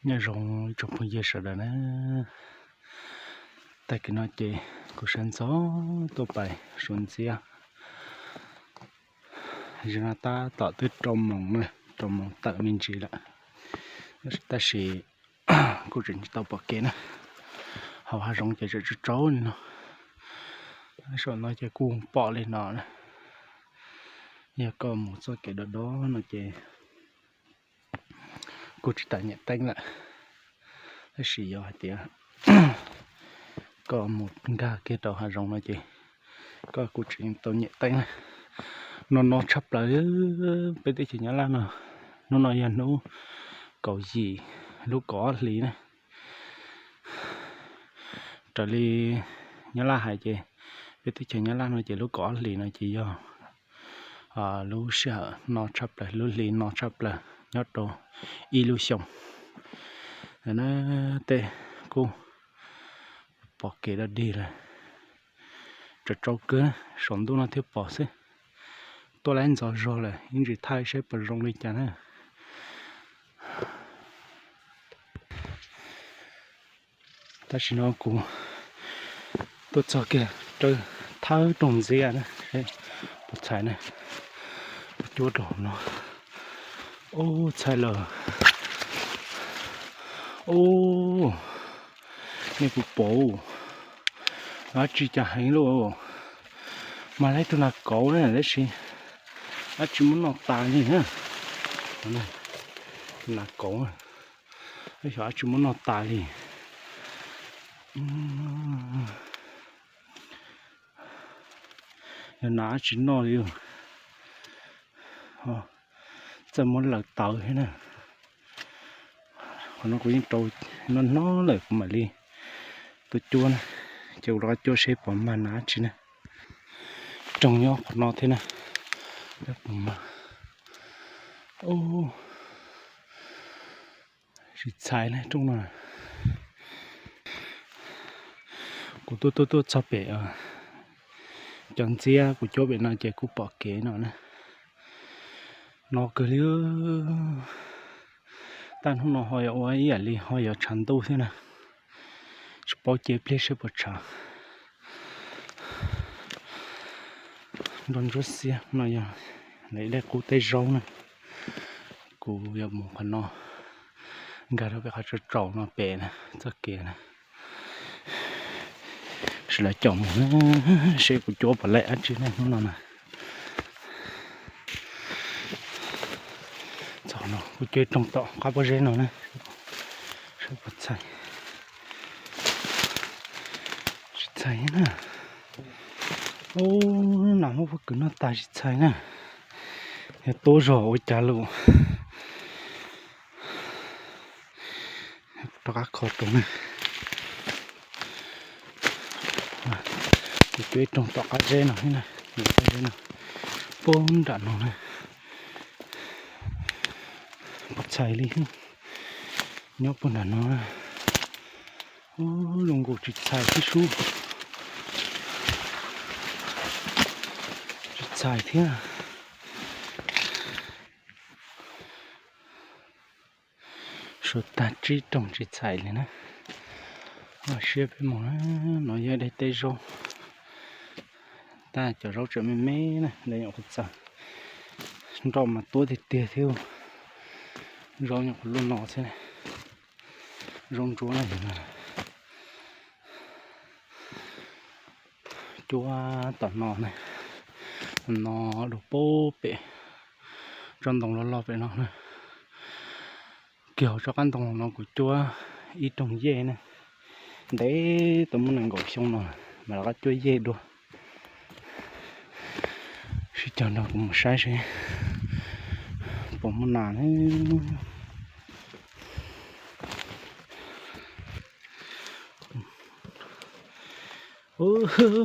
Nyob zoo ib tsoom phooj ywg sawv daws na, tag kis no ces kuv sawv ntxov tuaj pais suav ntxiab. Zaum no tab tom twb rau moos na, rau moos tawm me ntsis lawm, tab sis kuj tseem tsis tau pom kev na. Hauv hav zoov ces tseem tsaus tsaus li no, saum no ces kuj pom li no na. Yog koj mus txoj kev dov dov no ces kuj tsis tas nyem teeb lawm, tab sis yog hais tias koj mus nkag kiag rau hav zoov no ces koj kuj tseem tau nyem teeb na. No no tshaj plaws peb teb chaws Nyab Laj no. Hnub no yog hnub kaum yim lub kaum ob hlis na. Raws li Nyab Laj hais ces peb teb chaws Nyab Laj no ces lub kaum ob hlis no ces yog lub sij hawm no tshaj plaws, lub hli no tshaj plaws nyob rau ib lub xyoo. Na, tej kuj pom kev dog dig lawm, tsaus tsaus kawg, saum ntuj no thiaj pom xwb. Tuaj laib ntxov zog lawm, ib ntsis thaij saib puas zoo li cas na. Tam sim no kuv tuaj txog kiag raws thawb rooj ntxiab na, puas txhais na, cuab rau hauv no. Ub, txhais lawm. Ub, nej puas pom, dab tsi cas heev lauj. Mas laib tug nas kauv na, tab sis dab tsi muab noj tas li na. Nas kauv, xyov dab tsi muab noj tas li. Yog nas dab tsi noj li, txawj muab lawm tawv thiab na. Qhov no kuv yeej rau no no lawm kuv mam li tuaj cuab na, ces kuv rov qab cuab seb puas mag nas dab tsi na. Rooj nyob qhov no thiab na. Tsis txhais na rooj no. Kuv tuaj tuaj tuaj txog pem cov ntxiab kuv cuab pem no ces kuj pom kev no na. No kawg li. Tag hnub no ho yuav ua ib yam li ho yuav tshav ntuj thiab na. Tsis paub cia pliag seb puas tshav. Nroj ntsuab xiab no yog lawv dej qub teb zaub na. Kuv yuav mus qhov no, nkag rau pem qhov tsaus tsaus no pem na, txoj kev na. Sim lawv caum mus na, seb kuv cuab puas laib dab tsi ne hnub no na. Txog no kuv cuab ib rooj tom qab pob zeb no na, seb puas txhais. Tsis txhais na. Ub, nas muab pob kws noj tas tsis txhais na. Yog tub zog ua cas lawm. Rov qab kho rau na. Kuv cuab ib rooj tom qab zeb no, qab zeb no, puag nram no na. Puas txhais li, nyob puag nram no. Ub, zoo nkaus tsis txhais thiab sub. Tsis txhais thiab. Suav tag tsib rooj tsis txhais li na. Ua siab peb mus na, no yog dej teb zaub. Tab cov zaub tseem me me na, lawv nyuam qhuav txaws. Nroj mas tuab tiag tiag thiab. Zaub nyuam qhuav luaj no xwb, zaub ntsuab na. Cuab tom no na, no dua pem pem tsob ntoo loj loj pem no na. Kiag hauv tsob qab ntoo no kuv cuab ib rooj yej na, ntev tau muaj nees nkaum xyoo no mas rov qab cuab yej dua. Sib cog nrog kuv mus saib seb puas muaj nas na.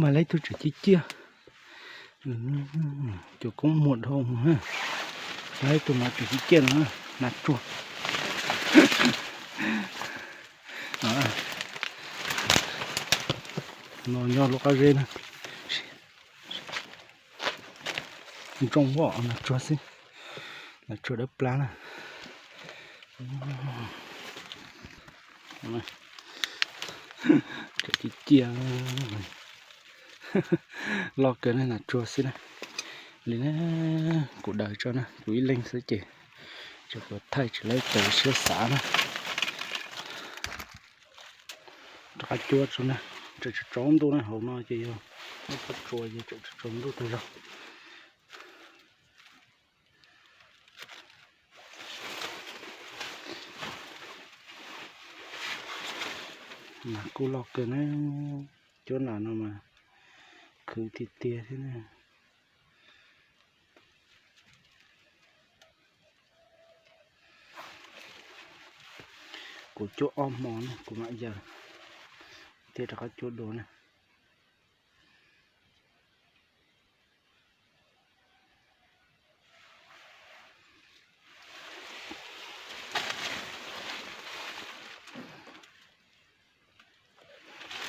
Mas laib tug tseem ciaj ciaj, cov koob muag dhau, laib tug no tseem ciaj ciaj no, nas tsuag. No nyob lub qab zeb na. Ntsooj os, nas tsuag xwb, nas tsuag dawb plab na. Tseem ciaj ciaj, loj kawg na, nas tsuag xwb na. Li na, kuv daws tso na, kuv ib leeg xwb ces tseem kuv thaij tsis laib tawv siab xav na. Rov qab cuab tso na, tseem tsaus ntuj na, hauv no ces yog muaj pob tsuas ces tseem tsaus ntuj tag zog. Nas kuj loj kawg na, cuab nas no mas khwv tiag tiag thiab na. Kuv cuab ob hmo na kuv mam yaws thiaj rov qab cuab dua na.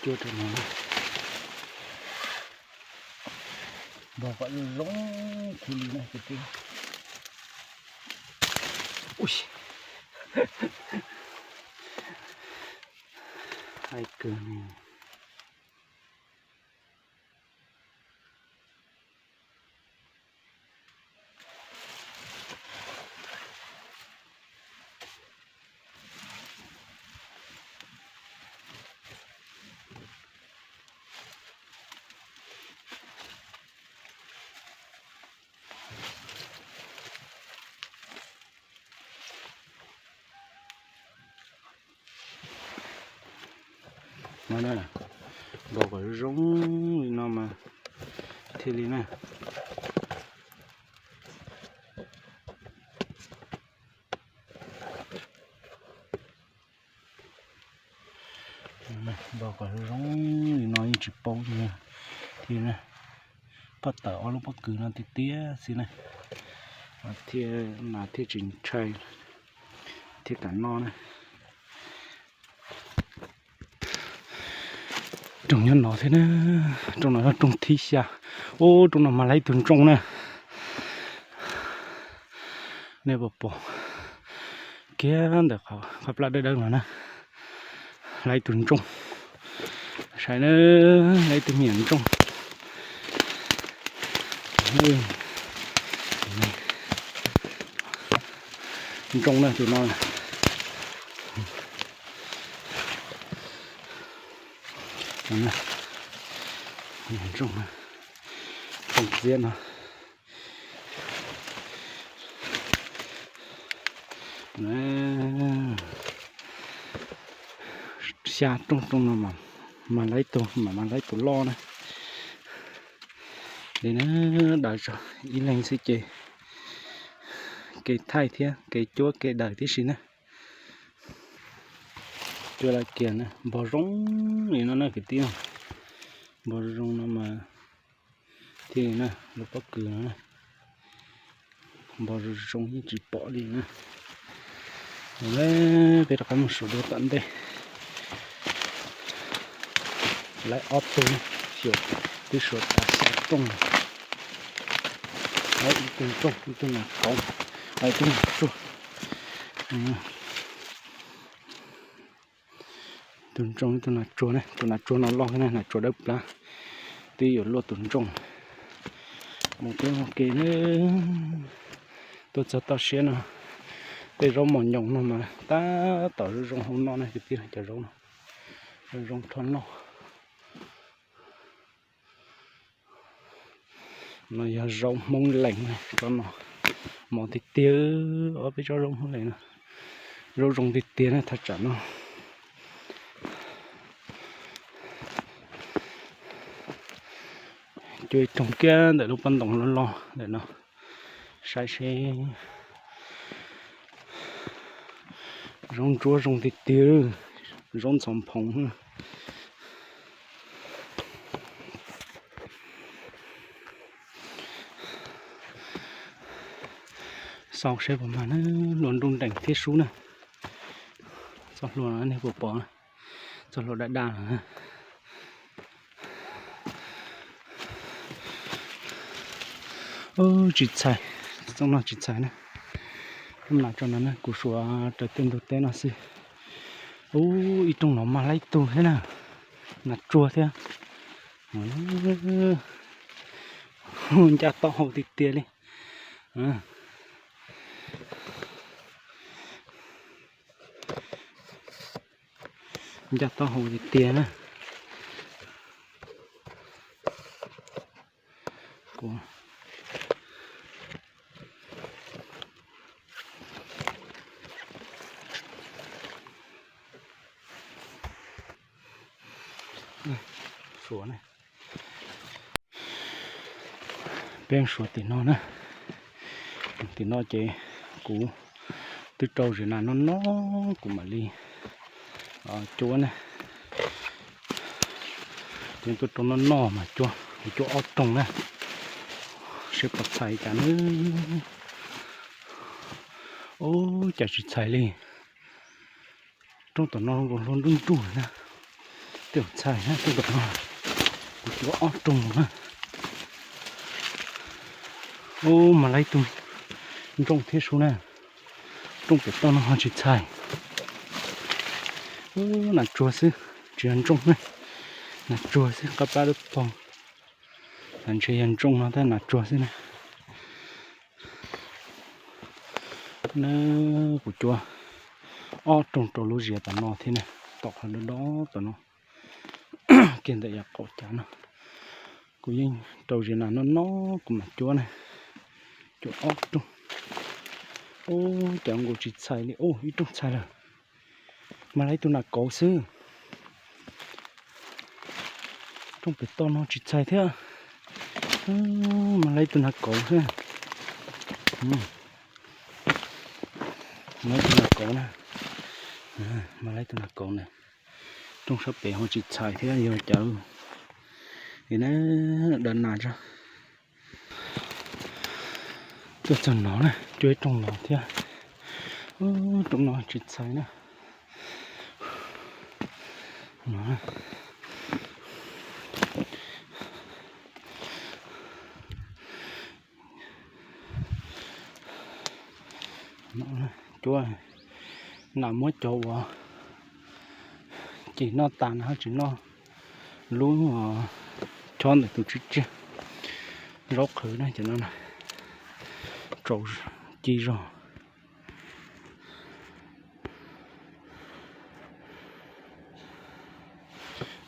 Cuab rau no, npog kom zoo zoo thiaj li na kwv tij. Ui, hais kawg li. No na, npog kom zoo li no mas thiaj li na. Npog kom zoo li no yeej tsis paub thiab na. Pob tawm ob lub pob kws no tiag tiag xwb na, thiaj nas thiaj tsis ntshai, thiaj kam noj na. Rooj nyob no thiab na, rooj no yog rooj thib xya. Ub, rooj no mas laiv ib tug ntsooj na. Nej puas pom kiag ntawm qhov plab dawb dawb no na, laiv ib tug ntsooj. Saib na, laiv ib tug me nyuam ntsooj. Ntsooj na tus no. Ntsooj, ntsooj txiab no. Xya rooj, rooj no mas laiv tus, mas mas laiv tus loj na. Li na, daws tso ib leeg xwb ces kev thaij thiab kev cuab kev daws tib si na. Cuab lawm kiag na, npog zoo li no na kwv tij. Npog zoo no mas thiaj li na, lub pob kws no na. Npog zoo zoo yeej tsis pom li na. Peb rov qab mus saum dua tom ntej. Laiv ob tug, xyuas twb suav tas xya rooj. Laiv ib tug ntsooj, ib tug nas qauv, laiv ib tug nas tsuag. Tus ntsooj ib tug nas tsuag na, tus nas tsuag no loj na, nas tsuag dawb plab, twb yuav luaj tus ntsooj. Mus peb mus ke na, tuaj txog toj siab no, tej zaub mos nyoos no mas tab tom zoo zoo hauv no na kwv tij, cov zaub no zoo zoo rho noj. No yog zaub Hmoob Lees, tsob no mos tiag tiag, ob peb tsob zaub Hmoob Lees no, zaub zoo tiag tiag na thaj tsam no. Cuab ib rooj kiag ntawm lub pob ntoos loj loj ntawm no, saib seb. Zaub ntsuab zoo tiag tiag, zaub ntxhov nphoov. Xauj seb puas mag na, hlua nruj nreem thiab sub na. Txoj hlua no nej puas pom, txoj hlua daj daj no. Tsis txhais, txoj no tsis txhais na. Nas tso no na, kuv suav raws tej ntug teb no xwb. Ub, ib rooj no mas laib tug thiab na, nas tsuag thiab. Ncaj taub hau tiag tiag li. Ncaj taub hau tiag tiag na. Suav na. Peb suav tim no na. Tim no ces kuv twb rau zis nas noj noj kuv mam li cuab na. Ces tuaj rau noj noj mas cuab, kuv cuab ob rooj na. Seb puas txhais cas na. Ub, cas tsis txhais li. Rooj tom no nkaus hlo nruj nruj na. Tej zaum txhais na, rooj tom no. Kuv cuab ob rooj na. Ub, mas laib tug ntsooj thiab sub na. Rooj pem toj no ho tsis txhais. Ub, nas tsuag xwb, tsis yog ntsooj na. Nas tsuag xwb, qab plab dub paug. Ntshe yog ntsooj no tab nas tsuag xwb na. Na, kuv cuab ob rooj rau lub ziav tom no thiab na, tom qhov dob dob tom no, kiag ntawm yam qaum cav no. Kuv yeej rau zis nas noj noj kuv mam cuab na. Cuab ob rooj. Ub, cas nkaus tsis txhais li. Ub, ib rooj txhais lawm. Mas laib tug nas kauv xwb. Rooj pem toj no tsis txhais thiab. Mas laib tug nas kauv xwb. Mas laib tug nas kauv na. Mas laib tug nas kauv na. Rooj sab pem ho tsis txhais thiab yog cas. Dav nas tso. Tuaj txog no na, cuab ib rooj no thiab. Rooj no tsis txhais na. Cuab, nas muab cov uas cim noj tas na ho tsis noj lub chob ntawm tus tsib tsiaj. Zaub qhwv na, cov no tsaus ci zog.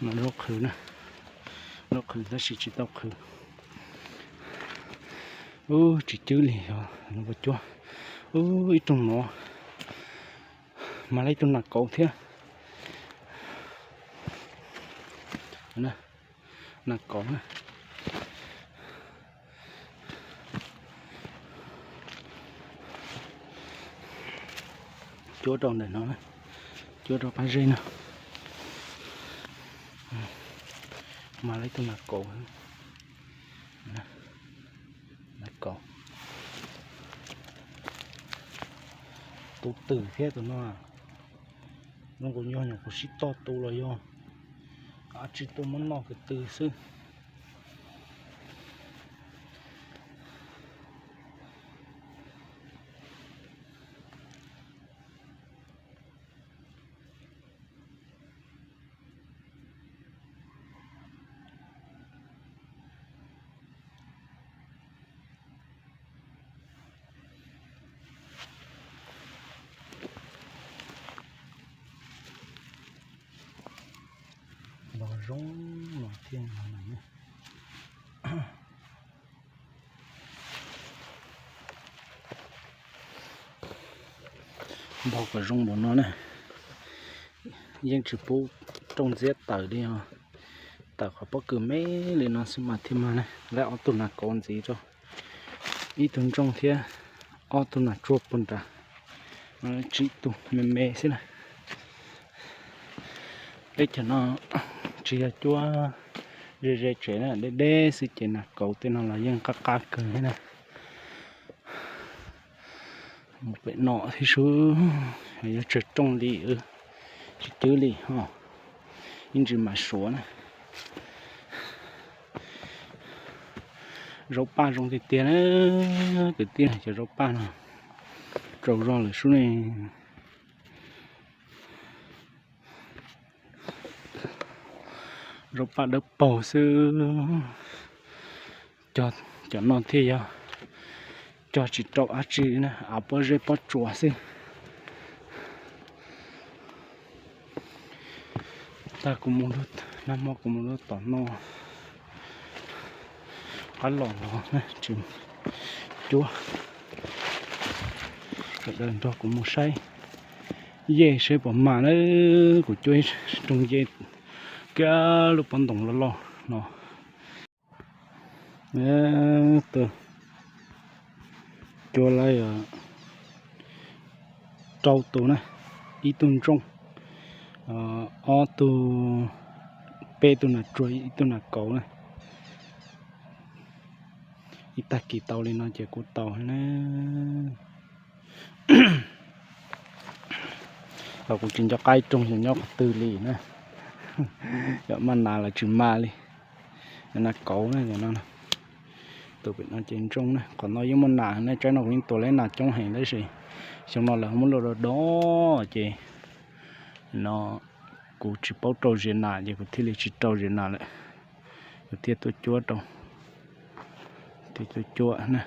No zaub qhwv na, zaub qhwv tab sis tsis tau qhwv. Ub, tsis cwb li os, no puas cuab. Ub, ib rooj no mas laib tug nas kauv thiab. Nas kauv na. Cuab rau ntawm no, cuab rau qab zeb no. Mas laib tug nas kauv. Nas kauv. Tus twm thiab tus no. Zoo nkaus nyuag nyuam qhuav sib toj tu los yog tsis tu muab noj kwv tw xwb. Npog zoo no thiab no. Npog kom zoo npaum no na, yeej tsis pub rooj ntxiab tawm li os. Tawm qhov pob kws me li no xwb mas thiaj mag na. Laib ob tug nas kauv ntxiv rau, ib tug ntsooj thiab ob tug nas tsuag puag nrad, tsib tug me me xwb na. Peb cov no tsis yog cuab ze ze tsev na, deb deb xwb ces nas kauv tej no los yeej qab qab kawg thiab na. Mus pem no thiab sub, yuav tsawg rooj li, tsis cwb li ho, ib ntsis mam suav na. Zaub paj zoo tiag tiag na, kwv tij, cov zaub paj no tsaus zog lawm sub ne. Zaub paj dawb paug xwb, cov no thiaj yog cog tsis rau dab tsi na, av pob zeb pob tsuas xwb. Tag kuv mus, nag hmo kuv mus lub tom no, qab los no tsis cuab. Sawv daws nrog kuv mus saib yej saib puas mag na, kuv cuab ib rooj yej kiag lub pob ntoos loj loj no. Cuab lawm rau tus na, ib tug ntsooj, ob tug, peb tug nas tsuag ib tug nas kauv na. Ib tag kis tau li no ces kuv tau na. Los kuv tsis nco qab ib rooj xyov nyob qhov twg li na. Yog mag nas los tsis mag li. Nas kauv na, tus pem no ces ntsooj na, qhov no yeej muaj nas na, tsaib no kuv yeej tua lawv nas coob heev tab sis xyoo no lawv muab luaj do do ces no kuv tsis paub rau ziav nas ces kuv thiaj li tsis rau ziav nas lawm. Kuv thiaj tuaj cuab rau, thiaj tuaj cuab na.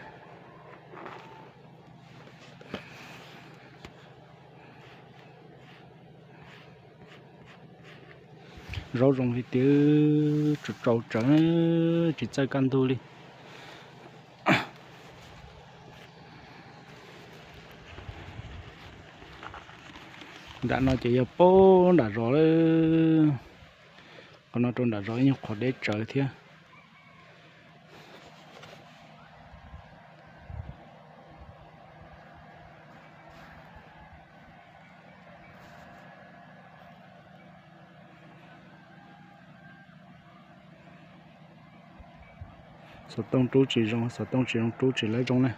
Zaub zoo li tias tsaus tsaus tsawv, tsis txawj kaj ntug li. Nram no ces yog pab nram zos lawm. Qhov no rau nram zos ib nyuag qhov deb tsawv thiab. Xov tooj rub tsis zoo, xov tooj tsis zoo rub tsis lawv zoo na.